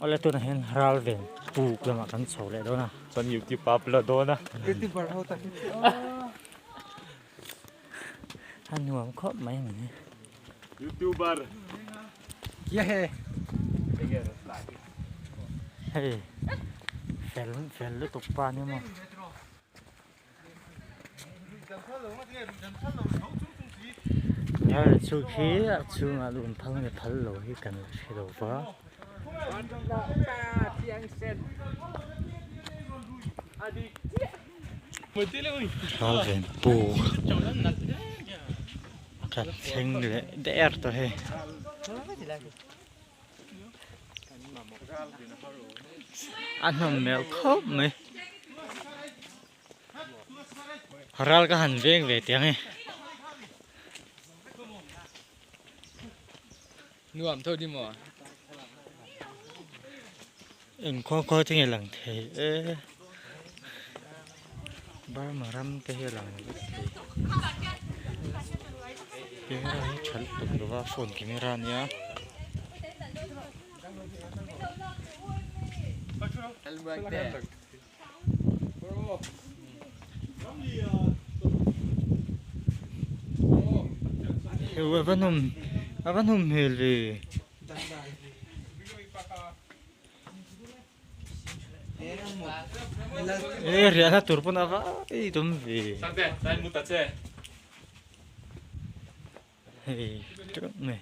Awle tunah hian ral ven puk lamah kan chho leh dawn a. Chuan youtube a upload dawn a. Youtuber ho tak hi. A nuam khawp mai mawni. Youtuber. Yehe. Hei fel fel lutuk pa ni maw. Hei chu khi a chhungah lun phal nge phal lo hi kan hre lo va. Ralven pu kan thleng leh der tawh hei. A hnawm hmel khawp mai. Ral ka han veng ve teh ang e. Nuam tho ni maw? Eng khaw khaw te nge lang thei e. Burma ram te hi a lang vek thei. Camera hi tha lutuk lo va phone camera a nia. Heu a va nawm a va nawm hmel ve. E riahna tur pawn a va ei dawm ve. Hei teuh mai.